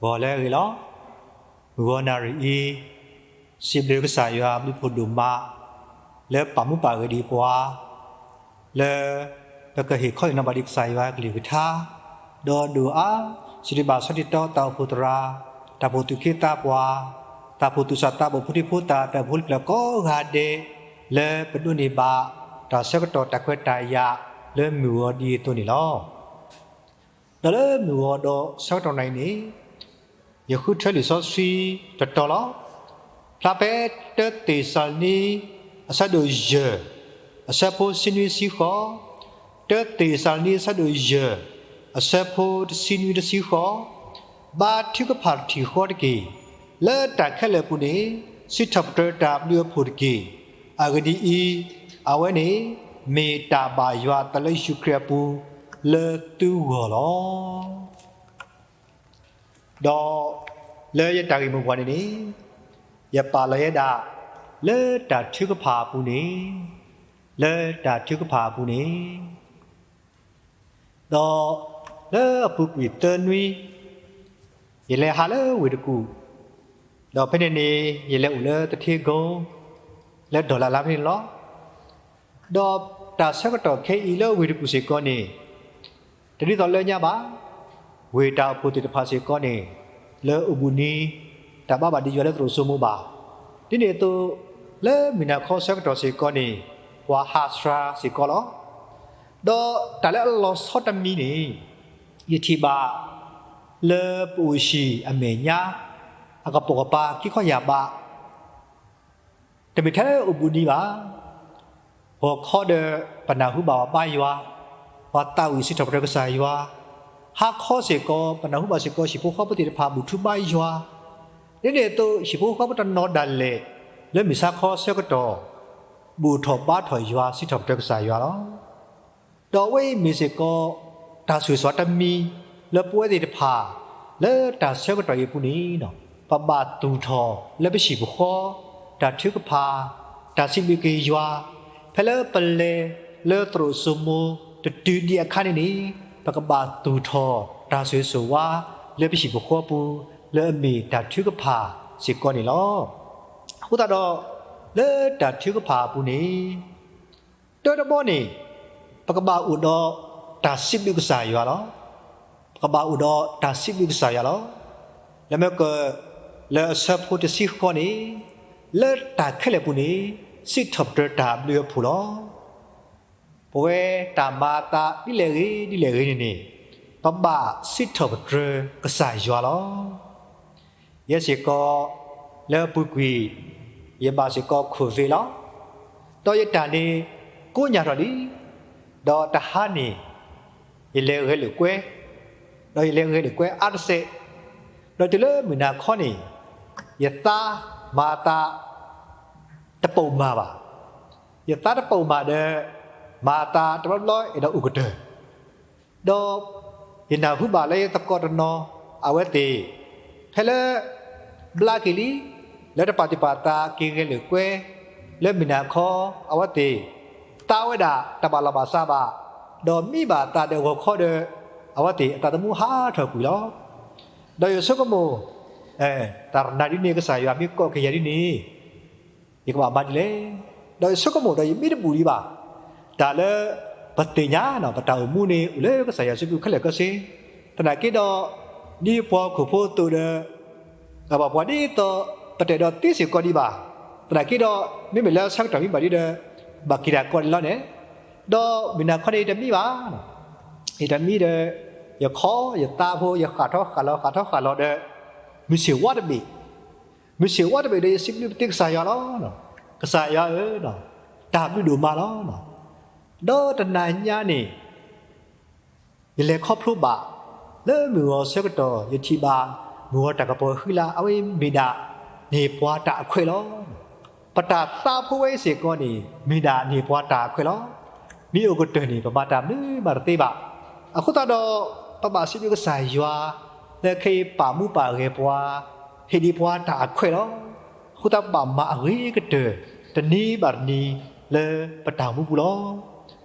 ဂီၤလၢအဂ့ၤလီၤ. မုၢ်ဂီၤနၣ်ရံၣ်အံၤ, စံးဘျုးကစၢ်ယွၤအဘျုးအဖှိၣ်ဒိၣ်မး, လၢပာ်မူပာ်ဂဲၤဒံးပှၤ, လၢ ပကဟ့ၣ်ခီဟ့ၣ်နီၤဘၣ်ဒံးကစၢ်ယွၤအကလုၢ်ကထါ, ဒီးဒိၣ်အါ, စံးဘျုးဘၣ်ဆီဒံၣ်တီ တၢ်အိၣ်ဖှိၣ်သရၣ်, တၢ်ဖှိၣ်သူၣ်က့သးပှၢ်, တၢ်ဖှိၣ်သူၣ်စၢ်သးဘီၣ် ဖိဒံဖိသၣ် တၢ်အိၣ်ဖှိၣ်ဖိလံၤပျၢၤကိးဂၤဒဲး, လၢပဒိးန့ၢ်ဘၣ် တၢ်ဆၢကတီၢ်တၢ်ခွဲးတၢ်ယာ်လၢမုၢ်ဂီၤဒ်အသိးန့ၣ်လီၤ. ဒီးလၢမုၢ်ဂီၤဒီးဆၢကတီၢ်နၣ်ရံၣ်န့ၣ်, ယဃုထၢလံာ်စီဆှံတတီၤလီၤ. ဖျါဖဲတၢသ့းစၤလနံ အဆၢဒိၣ်ယဲၢ်, အဆၢဖိဆံနွံဆံဃိး, တၢသ့းစၤလနံအဆၢဒိၣ်ယဲၢ်, အဆၢဖိတဆံနွံတဆံဃိး, ဘါထုကဖၣ်တထံၣ်ဃီတက့ၢ်. လၢတၢ်ခဲလၢာ်အပူၤန့ၣ်, စံးထီၣ်ပတြၢၤတၢ်ဘျုးအဖှိၣ်တက့ၢ်. အဂ့ၢ်ဒ်အံၤ, အဝဲန့ၣ် မ့ၢ်တၢ်ဘၣ်ယွၤအသးလၢယ့ၣ်ၡူးခရံာ်အပူၤ လၢသုဂီၢ်လီၤ. ဒီးလၢယတၢ်ဂ့ၢ်မိၢ်ပှၢ်န့ၣ်န့ၣ်, ယပာ်လီၤယဲဒၣ် လၢတၢ်ထုကဖၣ်အပူၤန့ၣ်, လၢတၢ်ထုကဖၣ်အပူၤန့ၣ်, ဒီးလၢအပူၤကွံာ်သၢနွံ, ယလဲၤဟးလၢဝ့ၢ်တကူၣ်, ဒီးဖဲန့ၣ်န့ၣ် ယလဲၤအိၣ်လၢသထ့ကိ, လၢဒီၣ်လၣ်လါဖဲန့ၣ်လီၤ. ဒီးတၢ်ဆၢကတီၢ်ခဲအံၤလၢဝ့ၢ်တကူၣ်စ့ၢ်ကီးန့ၣ်, တဒ်သိးလၢညါဘၣ်, ဝ့ၢ်တၢ်အိၣ်ဖှိၣ်သ့ၣ်တဖၣ်စ့ၢ်ကီးန့ၣ်, လၢအိၣ်ဘှံးနံၤ, တၢ်ဘါဘၣ်ဒံးယွၤလၢသရိာ်စိမိၣ်ဘၣ်. ဒ်န့ၣ်အသိး, လၢမုၢ်နၤခီဆၢကတီၢ်စ့ၢ်ကီးန့ၣ်, ပှၤဟးဆှဲးစ့ၢ်ကီးလီၤ. ဒီးတၢ်လၢအလီၤဆီတမံၤန့ၣ်, ယထံၣ်ဘၣ် လၢပအိၣ်ဟံၣ်အမဲာ်ညါ, အကပိာ်ကပၤခံခီယၢ်ဘး တမ့ၢ်ထဲလၢအိၣ်ဘှံးနံၤဘၣ်. ဂီၤခီဒီး ပနၢ်ဟူဘၣ်ပှၤဘါယွၤ, ပှၤသးဝံၣ်စံးထီၣ်ပတြၢၤကစၢ်ယွၤ, ဟါခီစ့ၢ်ကီး ပနၢ်ဟူဘၣ်စ့ၢ်ကီး ဟံၣ်ဖိဃီဖိသ့ၣ်တဖၣ်ဘူၣ်ထီၣ်ဘါယွၤ, ဒ်န့ၣ်အသိး ဟံၣ်ဖိဃီဖိတနီၤဒၣ်လဲာ် လၢမုၢ်ဆါခီဆၢကတီၢ် ဘူၣ်ထီၣ်ဘါထီၣ်ယွၤ စံးထီၣ်ပတြၢၤကစၢ်ယွၤလီၤ. ဒီးအဝဲအံၤမ့ၢ်စ့ၢ်ကီး တၢ်ဆိၣ်ဂ့ၤဆိၣ်ဝါတမံၤ လၢပဝဲသ့ၣ်တဖၣ် လၢတၢ်ဆၢကတီၢ်အံၤအပူၤန့ၣ်, ပဘၣ်သူၣ်ထီၣ်လၢပဟံၣ်ပဃီ တၢ်ထုကဖၣ်, တၢ်စံးဘျုးက့ၤယွၤ, ဖဲလၢပလဲၤလၢသရိာ်စိမိၣ်တတုၤဒံးအခါန့ၣ်န့ၣ်, ပကဘၣ်သူၣ်ထီၣ်တၢ်ဆိၣ်ဂ့ၤဆိၣ်ဝါ လၢပဟံၣ်ပဃီပူၤ လၢအမ့ၢ်တၢ်ထုကဖၣ်စ့ၢ်ကီးန့ၣ်လီၤ. အဃိသတးဒီး လၢတၢ်ထုကဖၣ်အပူၤန့ၣ် တၢတဘီန့ၣ်, ပကဘၣ်အိၣ်ဒီးတၢ်စံးဘျုးကစၢ်ယွၤလီၤ. ပကဘၣ်အိၣ်ဒီးတၢ်စံးဘျုးကစၢ်ယွၤလီၤ. လၢမ့ၢ်က လၢအဆၢဖိတဆံဃိးန့ၣ်, လၢတၢ်ခဲလၢာ်အပူၤန့ၣ်, စံးထီၣ်ပတြၢၤတၢ်ဘျုးအဖှိၣ်လီၤ. ပဝဲတၢ်မၤအသးဒ်လဲၣ်ဂ့ၤဒ်လဲၣ်ဂ့ၤန့ၣ်န့ၣ်, ပဘၣ်စံးထီၣ်ပတြၢၤကစၢ်ယွၤလီၤ. ယဲစ့ၢ်ကီး လၢအပူၤကွံာ် ယဘၣ်စ့ၢ်ကီး COVID လီၤ. ဒီးယတၢ်န့ၣ်ကိးညၣ်ထီၣ်လံ. ဒီးတဟါန့ၣ် ယလဲၤဂဲၤလိာ်ကွဲ, ဒီးယလဲၤဂဲၤလိာ်ကွဲအါတစဲး, ဒီးတုၤလၢမုၢ်နၤခီန့ၣ် ယသးမၤအသး တပိာ်မၤဘၣ်. ယသးတပိာ်မၤဒီး မၤအသးတဘျီဘျီအဲၣ်ဒိးအိၣ်ကတၢၢ်, ဒီးယနၢ်ဟူဘၣ်လၢယသကိးတနီၤ အဝဲသ့ၣ် ဖဲလၢ ဘျါက့ၤလံ လၢတပာ်သူၣ်ပာ်သးက့ၤဂဲၤလိာ်ကွဲ လၢမုၢ်နၤခီ အဝဲသ့ၣ် သးဝဲဒၣ်တဘၣ်လီၢ်ဘၣ်စးဘၣ်, ဒီးမံဘၣ်အသးဒီးဂီၤခီဒီး အဝဲသ့ၣ်အသးသမူဟးထီၣ်ကွံာ်လီၤ. ဒီးယဆိကမိၣ် တၢ်ရနၤဒ်န့ၣ် ကစၢ်ယွၤမ့ၢ်ကိးက့ၤယၤဒ်န့ၣ် ယကဘၣ်မၤဒ်လဲၣ်. ဒီးယဆိကမိၣ်ဒီးယမံတဘူၣ်ဒံးဘၣ်. တၢ်လၢပသ့ၣ်ညါ ပတၢ်အိၣ်မူန့ၣ် အိၣ်လၢကစၢ်ယွၤစုပူၤခဲလၢာ်ခဲဆ့, သနာ်က့ဒီး ဒ်ပှၤဟီၣ်ခိၣ်ဖိအသိးဒီး ပှၤဒ်သိး ပတအဲၣ်ဒိးသ့စ့ၢ်ကီးဒံးဘၣ်. သနာ်က့ဒီး မ့မ့ၢ်လၢဆၢကတီၢ်မံဘၣ်ဒ်ဒီး ဘၣ်က့ၤတၢ်ကီဒံးလီၤန့ၣ်, ဒီးမုၢ်နၤခီန့ၣ် ယတမံဘၣ်. ယတမံဒီး ယခီယသးဖိ ယဃၣ်ထီၣ်ဃၣ်လီၤ ဃၣ်ထီၣ်ဃၣ်လီၤဒီး မုၢ်ဆ့ၣ်ဝါတဘ့ၣ် မုၢ်ဆ့ၣ်ဝါတဘ့ၣ်ဒီး ယစံးဘျုးပသ့ကစၢ်ယွၤလီၤ. ကစၢ်ယွၤဧၢ, တၢ်ဘျုးဒိၣ်မးလီၤ. ဒီးတနၤညါန့ၣ် ယလဲၤခီဖျိဘၣ် လၢမုၢ်ဂီၤဆၢကတီၢ် ယထံၣ်ဘၣ် မုၢ်ဂီၤတၢ်ကပီၤဃံလၤ အဝဲမ့ၢ်ဒၣ်န့ၢ်ပှၤတၢ်အခွဲးလီၤ. ပတၢ်သးဖိဝဲအံၤစ့ၢ်ကီးန့ၣ် မ့ၢ်ဒၣ်န့ၢ်ပှၤတၢ်အခွဲးလီၤ. မ့ၢ်အိၣ်ကတၢၢ်န့ၣ် ပမၤတၢ်မနုၤမးတသ့ဘၣ်. အဃိသတးဒီး ပဘၣ်စံးဘျုးကစၢ်ယွၤ လၢခဲအံၤပာ်မူပာ်ဂဲၤပှၤ ဟ့ၣ်ဒံးပှၤတၢ်အခွဲးလီၤ. အဃိသတးပဘၣ်မၤအဂ့ၤကတၢၢ် တနံၤဘၣ်တနံၤလၢပတၢ်အိၣ်မူပူၤလီၤ.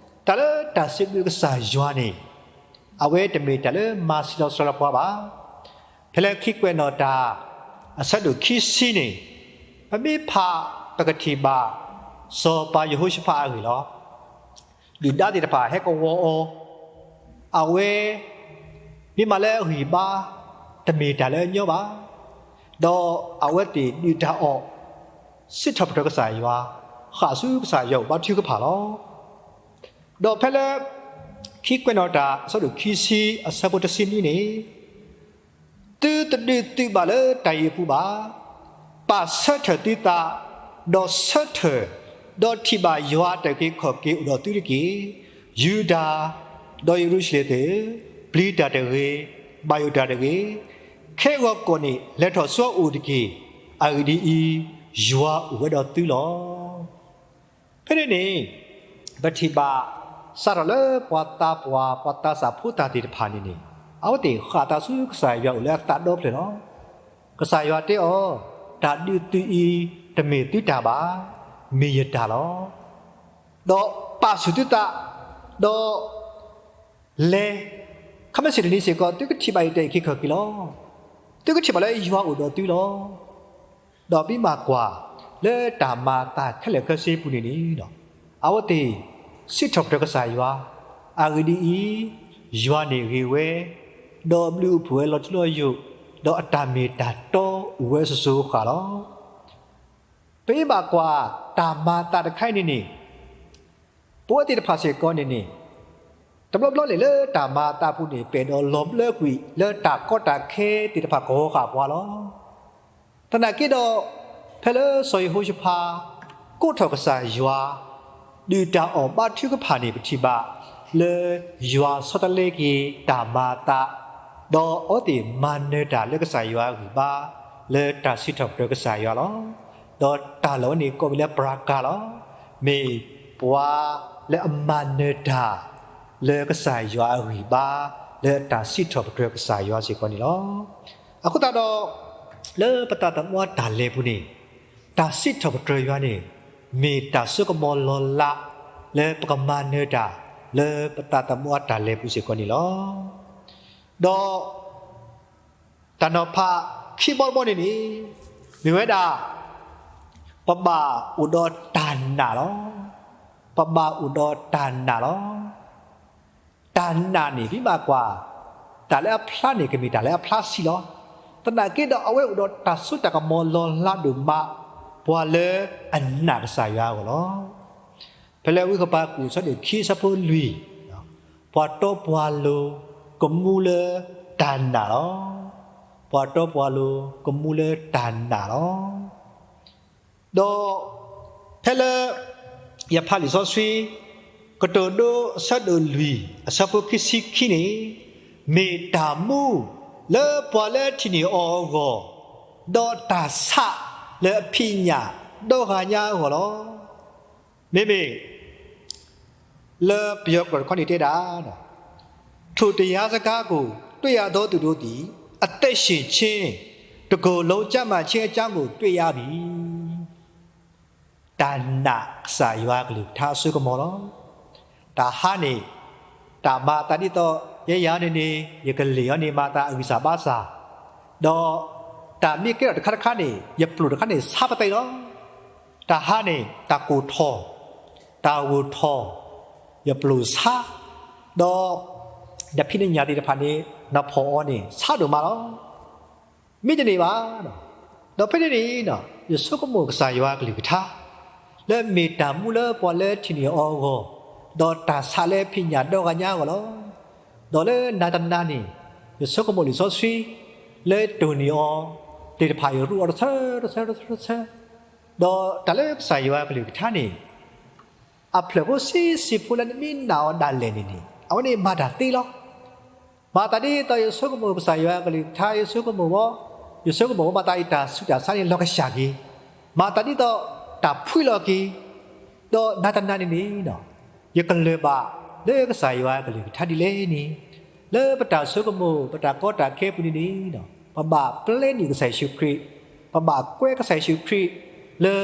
တၢ်လၢတၢ်စံးဘျုးကစၢ်ယွၤန့ၣ် အဝဲတမ့ၢ်တၢ်လၢမၤဆံးလီၤစှၤလီၤပှၤဘၣ်. ဖဲလၢခံကွဲးနီၣ်တၢ် အဆၢဒိၣ်ခံဆံန့ၣ်, ပမ့ၢ်ဖးပကထံၣ်ဘၣ် စီၤပၤယဟိၤၡဖးအဂ့ၢ်လီၤ. ဒုၣ်ဒါသ့ၣ်တဖၣ်ဟဲကဝီၤအီၤ, အဝဲ မ့ၢ်မၤလၢအဂံၢ်ဘါ တမ့ၢ်တၢ်လၢအညီဘၣ်. ဒီးအဝဲသ့ၣ်ဒုၣ်တၢ်အီၣ် စံးထီၣ်ပတြၢၤကစၢ်ယွၤ, ဃၣ်ဆူကစၢ်ယွၤအိၣ်ဘါထုကဖၣ်လီၤ. ဒီးဖဲလၢ ခံကွဲးနီၣ်တၢ် အဆၢဒိၣ်ခံဆံ အဆၢဖိတဆံနွံန့ၣ်, သုတဒုးသုးဘၣ်လၢတၢ်အံၤအပူၤဘၣ်. ပာ်ဆၢထၢၣ်သုသး, ဒီးဆၢထၢၣ်, ဒီးထံၣ်ဘၣ်ယွၤအတၢ်အုၣ်က့ၤခီၣ်က့ၤအိၣ်ဒီးသုတက့ၢ်. ယူဒၤ, ဒီးယရူၤၡလ့ၣ်သ့ၣ်ဧၢ, ပျံၤတၢ်တဂ့ၤ, ဘၣ်ယိၣ်တၢ်တဂ့ၤ, ခဲဂီၤကိာ်န့ၣ် လဲၤထီၣ်ဆူအအိၣ်တက့ၢ်. အဂ့ၢ်ဒ်အံၤ, ယွၤအိၣ်ဝဲဒီးသုလီၤ. ဖဲန့ၣ်န့ၣ် ပထံၣ်ဘၣ် စးထီၣ်လၢပှၤသးပှၢ် ပှၤသးစၢ်ဖိသၣ်သ့ၣ်တဖၣ်န့ၣ်န့ၣ်, အဝဲသ့ၣ်ဃၣ်သးဆူကစၢ်ယွၤအိၣ်လၢအသးဒီဖျၢၣ်လီၤ. ကစၢ်ယွၤတဲအီၤ, တၢ်ဒုးသုးအံၤ တမ့ၢ်သုတၢ်ဘၣ်, မ့ၢ်ယတၢ်လီၤ. ဒီးပာ်ဆူၣ်သုသး, ဒီး လဲၤ, ခဲမုၢ်ဆ့ၣ်တနံၤစ့ၢ်ကီး သုကထံၣ်ဘၣ်ယတၢ်အုၣ်က့ၤခီၣ်က့ၤလီၤ. သုကထံၣ်ဘၣ်လၢယွၤအိၣ်ဒီးသုလီၤ. ဒီးမ့ၢ်ဘၣ်ကွၢ် လၢတၢ်မၤအသးခဲလၢာ်ခဲဆ့အပူၤန့ၣ်န့ၣ်, အဝဲသ့ၣ် စံးထီၣ်ပတြၢၤကစၢ်ယွၤ, အဂ့ၢ်ဒ်အံၤ, ယွၤန့ၣ်ဂ့ၤဝဲ, ဒီးဘျုးအိၣ်ဖှိၣ်ဝဲလီၤထူလီၤယိာ်, ဒီးအတၢ်မ့ၢ်တၢ်တီအိၣ်ဝဲစိၤစိၤအဃၣ်လီၤ. ပမ့ၢ်ဘၣ်ကွၢ် တၢ်မၤအသးတခါအံၤန့ၣ်န့ၣ် ပဝဲသ့ၣ်တဖၣ်စ့ၢ်ကီးန့ၣ်န့ၣ်, တဘျီဘျီန့ၣ်လၢတၢ်မၤအသးအပူၤန့ၣ် ပအဲၣ်ဒိးလီၤဘျၢကွံာ်လၢတၢ်ကီတၢ်ခဲသ့ၣ်တဖၣ်ကဝီၤဃာ်ပှၤလီၤ. သနာ်က့ဒီး, ဖဲလၢစီၤယဟိၤၡဖး ကိးထီၣ်ကစၢ်ယွၤ, ဒုၣ်တၢ်အီၣ်ဘါထုကဖၣ်န့ၣ် ပထံၣ်ဘၣ်လၢ ယွၤဆီတလဲက့ၤတၢ်မၤအသး, ဒီးအဝဲသ့ၣ်မၤနၢၤတၢ်လၢကစၢ်ယွၤအဂံၢ်ဘါ လၢတၢ်စံးထီၣ်ပတြၢၤကစၢ်ယွၤလီၤ. ဒီးတၢ်လီၢ်ဝဲန့ၣ်ကိးဝဲလၢပရၤကၤလီၤ. မ့ၢ်ပှၤလၢအမၤနၢၤတၢ် လၢကစၢ်ယွၤအဂံၢ်ဘါ လၢတၢ်စံးထီၣ်ပတြၢၤကစၢ်ယွၤစ့ၢ်ကီးန့ၣ်လီၤ. အဃိသတးဒီး, လၢပသးသမူအတၢ်လဲၤပူၤန့ၣ်, တၢ်စံးထီၣ်ပတြၢၤယွၤန့ၣ် မ့ၢ်တၢ်စိကမီၤလီၤလး လၢပကမၤနၢၤတၢ် လၢပသးသမူအတၢ်လဲၤပူၤစ့ၢ်ကီးန့ၣ်လီၤ. ဒီး တၢ်နီၤဖးခံဘီတဘီန့ၣ်န့ၣ်, မ့ၢ်ဝဲဒၣ် ပဘၣ်အိၣ်ဒီးတၢ်နာ်လီၤ. ပဘၣ်အိၣ်ဒီးတၢ်နာ်လီၤ. တၢ်နာ်န့ၣ် ပမ့ၢ်ဘၣ်ကွၢ်, တၢ်လၢအဖျါန့ၣ် ကမ့ၢ်တၢ်လၢအဖျါဆံးလီၤ. သနာ်က့ဒီးအဝဲအိၣ်ဒီးတၢ်စိတၢ်ကမီၤလီၤလးဒိၣ်မး ပှၤလၢအနာ်ကစၢ်ယွၤအဂီၢ်လီၤ. ဖဲလၢဝံဃပၤကူၣ်အဆၢဒိၣ်ခံအဆၢဖိလွံၢ်, ပှၤတီပှၤလိၤကမူလၢတၢ်နာ်လီၤ. ပှၤတီပှၤလိၤကမူလၢတၢ်နာ်လီၤ. ဒီး ဖဲလၢ ယဖးလံာ်စီဆှံ ကတိၤဒိအဆၢဒိၣ်လွံၢ် အဆၢဖိခံဆံခံန့ၣ်, မ့ၢ်တၢ်မူလၢပှၤလၢထံၣ်န့ၢ်အီၤအဂီၢ်, ဒီးတၢ်ဆးလၢအဖံးညၣ်ဒီဂၤညါအဂီၢ်လီၤ. မ့မ့ၢ် လၢပယီၤကျိာ်တခီန့ၣ်တဲဒၣ်, ถูกတရားစကားကို တွေ့ရသောသူတို့သည် အသက်ရှင်ခြင်း, တစ်ကိုယ်လုံးကျန်းမာခြင်းအကြောင်းကို တွေ့ရပြီ. တၢ်နာ်ကစၢ်ယွၤကလုၢ်ကထါအစိကမီၤလီၤ. တၢ်ဟါန့ၣ်, တၢ်မၤအသးဒ်သိး ယဲယၤန့ၣ်န့ၣ် ယကလ့ၢ်အီၤန့ၣ် မၤအသးအဂံၢ်စၢ်ဘါစၢ်, ဒီး တၢ်မ့ၢ်ကဲထီၣ်တခါတခါန့ၣ် ယပျိာ်တခါန့ၣ် ဆါပသဲလီၤ. တၢ်ဟါန့ၣ် တၢ်ကိၢ်ထီၣ်, တၢ်ဂိၢ်ထီၣ်, ယပျိာ်ဆါ, ဒီး နဖံးနညၣ်သ့ၣ်တဖၣ်န့ၣ် နဖီၣ်အီၤန့ၣ် ဆါဒိၣ်မးလီၤ. မ့တမ့ၢ်ဘၣ်, ဒီးဖဲန့ၣ်န့ၣ် ယဆိကမိၣ်ကစၢ်ယွၤကလုၢ်ကထါ လၢမ့ၢ်တၢ်မူလၢပှၤလၢထံၣ်န့ၢ်အီၤအဂီၢ်, ဒီးတၢ်ဆးလၢဖံးညၣ်ဒီဂၤညါအဂီၢ်လီၤ. ဒီးလၢနၤတနၤန့ၣ် ယဆိကမိၣ်လံာ်စီဆှံ လၢတိၢ်န့ၢ်အီၤသ့ၣ်တဖၣ် ယရူးအီၤတဆၢတဆၢတဆၢတဆၢ, ဒီးတၢ်လၢကစၢ်ယွၤကလုၢ်ကထါန့ၣ် အဖျၢၣ်ဖိဆံးဆံးဖိလၢနမ့ၢ်နာ်အီၤဒၣ်လဲာ်န့ၣ်န့ၣ် အဝဲန့ၣ်မၤတၢ်သ့လီၤ. မၤသးဒ်သိးယဆိကမိၣ်ကစၢ်ယွၤကလုၢ်ကထါ ယဆိကမိၣ်ဝဲ, ယဆိကမိၣ်ဝဲမၤသးယတၢ်ဆူးတၢ်ဆါန့ၣ်လီၤကဆှၣ်က့ၤ, မၤသးဒ်သိးတၢ်ဖှံလီၤက့ၤ, ဒီးနၤတနၤန့ၣ်န့ၣ် ယကလၢၤဘၣ်လၢကစၢ်ယွၤကလုၢ်ကထါဒ်လဲၣ်န့ၣ်, လၢပတၢ်ဆိကမိၣ် ပတၢ်ကီတၢ်ခဲအပူၤန့ၣ်န့ၣ် ပဘၣ်ပျဲနုာ်ကစၢ်ယ့ၣ်ၡူးခရံာ်, ပဘၣ်ကွဲကစၢ်ယ့ၣ်ၡူးခရံာ် လၢ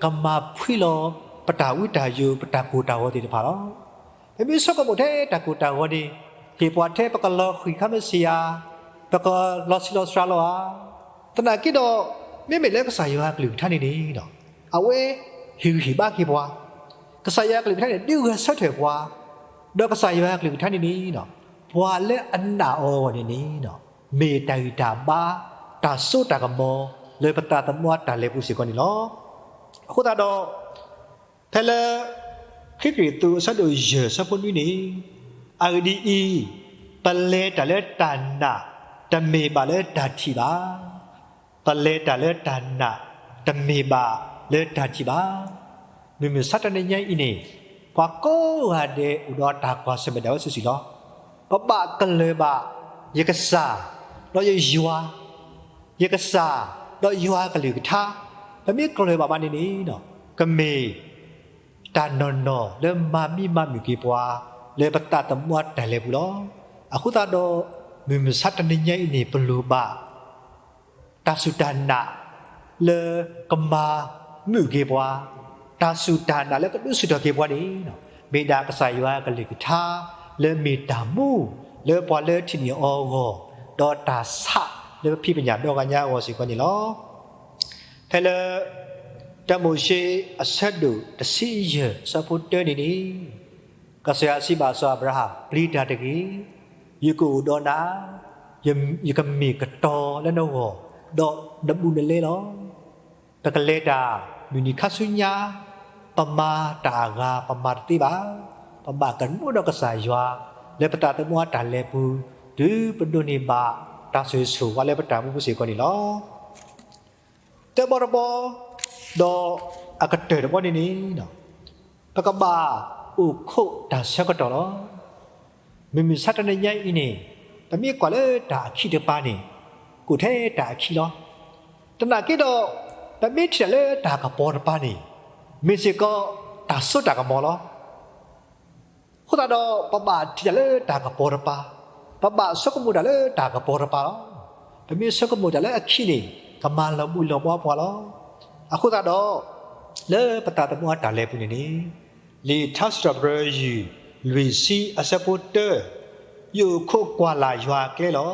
ကမၤဖှံလီၤ ပတၢ်ဝံတၢ်ယိာ် ပတၢ်ကိၢ်တၢ်ဂီၤသ့ၣ်တဖၣ်လီၤ. ပမ့ၢ်ဆိကမိၣ်ထဲတၢ်ကိၢ်တၢ်ဂီၤန့ၣ် ဟ့ၣ်ပှၤထဲပကလီၤဃံၤခါမ့ၢ်စံယၤ, ပကလီၤဆံးလီၤစှၤလီၤဧါ. သနာ်က့ဒီး, မ့မ့ၢ်လၢကစၢ်ယွၤအကလုၢ်ကထါန့ၣ်န့ၣ်, အဝဲဟ့ၣ်ဂံၢ်ဟ့ၣ်ဘါက့ၤပှၤ, ကစၢ်ယွၤအကလုၢ်ကထါန့ၣ် ဒုးဂဲၤဆၢထၢၣ်ပှၤ, ဒီးကစၢ်ယွၤအကလုၢ်ကထါန့ၣ်န့ၣ်, ပှၤလၢအနာ်အီၤအဂီၢ်န့ၣ်န့ၣ်, မ့ၢ်တၢ်ဂံၢ်တၢ်ဘါ, တၢ်စိတၢ်ကမီၤ လၢပသးသမူအတၢ်လဲၤပူၤစ့ၢ်ကီးန့ၣ်လီၤ. အဃိသတးဒီး, ဖဲလၢ ခံကရံၣ်သူးအဆၢဒိၣ်ယဲၢ်အဆၢဖိနွံန့ၣ်, အဂ့ၢ်ဒ်အံၤ, ပလဲၤတၢ်လၢတၢ်နာ် တမ့ၢ်ဘၣ်လၢတၢ်ထံၣ်ဘၣ်. ပလဲၤတၢ်လၢတၢ်နာ် တမ့ၢ်ဘၣ်လၢတၢ်ထံၣ်ဘၣ်. မုၢ်မဆါတနံၤညါအံၤန့ၣ်, ပှၤကိးဂၤဒဲးအိၣ်ဒီးတၢ်ကွၢ်ဆၢၣ်မဲာ်ဒၣ်ဝဲစုာ်စုာ်လီၤ. ပဘၣ်ကလၢၤဘၣ် ယကစၢ်, ဒီးယယွၤ ယကစၢ်, ဒီးယွၤအကလုၢ်ကထါ, ပမ့ၢ်ကလၢၤဘၣ်ဘၣ်န့ၣ်န့ၣ်, ကမ့ၢ်တၢ်နီၢ်နီၢ်လၢမၤမံမၤမုာ်က့ၤပှၤ လၢပသးသမူအတၢ်လဲၤပူၤလီၤ. အဃိသတးဒီး, မုၢ်မဆါတနံၤညါအံၤန့ၣ် ပလိၣ်ဘၣ် တၢ်စူၢ်တၢ်နာ်လၢကမၤမုာ်က့ၤပှၤ, တၢ်စူၢ်တၢ်နာ်လၢကဒုးဆူၣ်ထီၣ်က့ၤပှၤန့ၣ်, မ့ၢ်ဒၣ်ကစၢ်ယွၤအကလုၢ်ကထါ လၢမ့ၢ်တၢ်မူလၢပှၤလၢထံၣ်န့ၢ်အီၤအဂီၢ်, ဒီးတၢ်ဆးလၢပဖံးပညၣ်ဒီဂၤညါအဂီၢ်စ့ၢ်ကီးန့ၣ်လီၤ. ဖဲလၢ တၢမိၤၡ့အဆၢဒိၣ်တဆံယဲၢ်အဆၢဖိတၢန့ၣ်န့ၣ်, ကစၢ်ယွၤစံးဘၣ်စီၤအၤဘြၤဟၣ်, ပျံၤတၢ်တဂ့ၤ, ယကအိၣ်ဒီးနၤ, ယကမ့ၢ်ကတီၤလၢနဂီၢ်, ဒီးနဘူးနလဲလီၤ. ပကလဲၤတၢ်မုၢ်နံၤခါဆူညါ, ပမၤတၢ်အဂၤ ပမၤတသ့ဘၣ်. ပဘၣ်ကနိဒီးကစၢ်ယွၤ လၢပသးသမူအတၢ်လဲၤပူၤ, တုၤပဒိးန့ၢ်ဘၣ်တၢ်ဆိၣ်ဂ့ၤဆိၣ်ဝါလၢပတၢ်မူပူၤစ့ၢ်ကီးန့ၣ်လီၤ. တၢဘီတဘီ, ဒီးအကတၢၢ်တဘီန့ၣ်န့ၣ်, ပကဘၣ်အိၣ်ခိးတၢ်ဆၢကတီၢ်လီၤ. မုၢ်မဆါတနံၤညါအံၤန့ၣ်, ပမ့ၢ်ကွၢ်လၢတၢ်အခံးတပၤန့ၣ်, ကအိၣ်ထဲတၢ်အခံးလီၤ. သနာ်က့ဒီး, ပမ့ၢ်ထံၣ်တၢ်လၢတၢ်ကပီၤတပၤန့ၣ်, မ့ၢ်စ့ၢ်ကီးတၢ်စိတၢ်ကမီၤလီၤ. အဃိသတးဒီး ပဘၣ်ထံၣ်တၢ်လၢတၢ်ကပီၤတပၤ, ပဘၣ်ဆိကမိၣ်တၢ်လၢတၢ်ကပီၤတပၤလီၤ. ပမ့ၢ်ဆိကမိၣ်တၢ်လၢအခံးန့ၣ်, ကမၤလီၤဘှံးလီၤဘှါပှၤလီၤ. အဃိသတးဒီး, လၢပသးသမူအတၢ်လဲၤပူၤန့ၣ်န့ၣ်, လံာ်ထါစံးထီၣ်ပတြၢၤ ယုၢ်လွံၢ်ဆံအဆၢဖိတၢ, ယအိၣ်ခိးကွၢ်လၢ်ယွၤအကျဲလီၤ.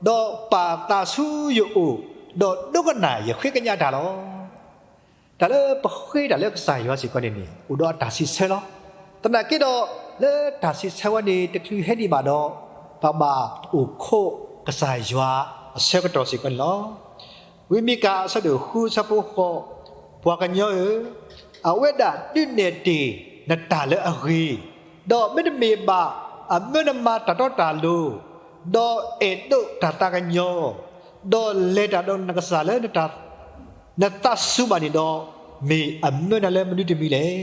ဒီးပာ်သးဆူယအိၣ်, ဒီးဒိကနၣ်ယဃ့ကညးတၢ်လီၤ. တၢ်လၢပဃ့တၢ်လၢကစၢ်ယွၤစ့ၢ်ကီးန့ၣ်န့ၣ် အိၣ်ဒီးအတၢ်စံးဆၢလီၤ. သနာ်က့ဒီး, လၢတၢ်စံးဆၢဝဲန့ၣ် တချုးဟဲဒံးဘၣ်ဒီး, ပဘၣ်အိၣ်ခိးကစၢ်ယွၤအဆၢကတီၢ်စ့ၢ်ကီးန့ၣ်လီၤ. ဝံမံကၤအဆၢဒိၣ်ဃုအဆၢဖိဃိး, ပှၤကညီဧၢ, အဝဲဒၣ်ဒုးနဲၣ်တ့ၢ်နတၢ်လၢအဂ့ၤ, ဒီးမ့တမ့ၢ်ဘၣ်အမၢနမၤတၢ်တီတၢ်လိၤ, ဒီးအဲၣ်ဒိးတၢ်သးကညီၤ, ဒီးလဲၤတၢ်ဒီးနကစၢ်လၢ နသးစူၤဘၣ်န့ၣ်ဒီး, မ့ၢ်အမၢနၤလၢမနုၤတမံၤလဲၣ်.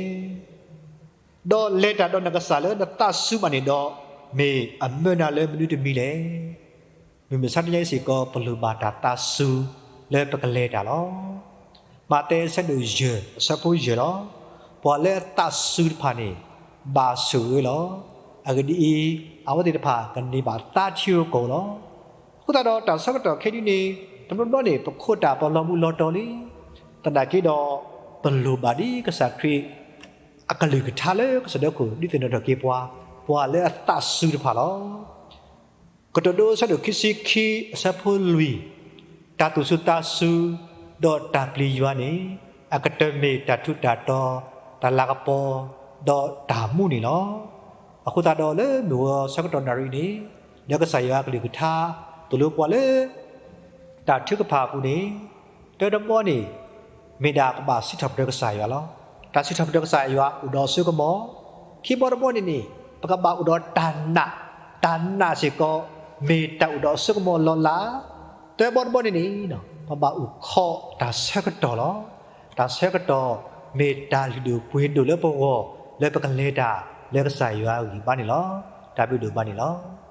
ဒီးလဲၤတၢ်ဒီးနကစၢ်လၢနသးစူၤဘၣ်န့ၣ်ဒီး, မ့ၢ်အမၢနၤလၢမနုၤတမံၤလဲၣ်. မုၢ်မဆါတနံၤညါအံၤစ့ၢ်ကီး ပလိၣ်ဘၣ်တၢ်သးစူၤလၢပကလဲၤတၢ်လီၤ. မးသဲအဆၢဒိၣ်ယဲၢ်အဆၢဖိယဲၢ်လီၤ. ပှၤလၢအသးစူၤတဖၣ်န့ၣ် ဘၣ်ဆိၣ်ဂ့ၤလီၤ. အဂ့ၢ်ဒ်အံၤ, အဝဲသ့ၣ်တဖၣ်ကန့ၢ်ဘၣ်သါထံဧိၤကီၢ်ဧိၤလီၤ. အဃိသတးဒီးတၢ်ဆၢကတီၢ်ခဲအံၤန့ၣ်, တဘျီဘျီန့ၣ် ပခိးတၢ်ပလီၤမုၢ်လီၤတီၤလံ. သနာ်က့ဒီး, ပလိၣ်ဘၣ်ဒ်ကစၢ်ခရံာ် အကလုၢ်ကထါလၢကစၢၢ်ဒၢခိၣ် ဒုးသ့ၣ်နီၣ်ထီၣ်က့ၤပှၤ, ပှၤလၢအသးစူၤတဖၣ်လီၤ. ကတိၤဒိအဆၢဒိၣ်ခံဆံခံအဆၢဖိလွံၢ်, တၢ်သူၣ်စူၤသးစူၤ, ဒီးတၢ်ပျံၤယွၤန့ၣ်, အကတၢၢ်မ့ၢ်တၢ်ထူးတၢ်တီၤ, တၢ်လၤကပီၤ, ဒီးတၢ်မူန့ၣ်လီၤ. အဃိသတးဒီးလၢမုၢ်ဂီၤဆၢကတီၢ်နၣ်ရံၣ်အံၤန့ၣ်, လၢကစၢ်ယွၤအကလုၢ်ကထါ သိၣ်လိပှၤလၢ တၢ်ထုကဖၣ်အပူၤန့ၣ်, တၢတဘီန့ၣ်, မ့ၢ်ဒၣ်ပဘၣ်စံးထီၣ်ပတြၢၤကစၢ်ယွၤလီၤ. တၢ်စံးထီၣ်ပတြၢၤကစၢ်ယွၤအိၣ်ဒီးအစိကမီၤ, ခံဘီတဘီန့ၣ်န့ၣ်, ပကဘၣ်အိၣ်ဒီးတၢ်နာ်, တၢ်နာ်စ့ၢ်ကီး, မ့ၢ်တၢ်အိၣ်ဒီးအစိကမီၤလီၤလး, တၢဘီတဘီန့ၣ်န့ၣ်, ပဘၣ်အိၣ်ခိးတၢ်ဆၢကတီၢ်လီၤ. တၢ်ဆၢကတီၢ်, မ့ၢ်တၢ်လုၢ်ဒိၣ်ပှ့ၤဒိၣ်လၢပဂီၢ်, လၢပကလဲၤတၢ်လၢကစၢ်ယွၤအဂံၢ်ဘါန့ၣ်လီၤ. တၢ်ဘျုးဒိၣ်ဘၣ်န့ၣ်လီၤ.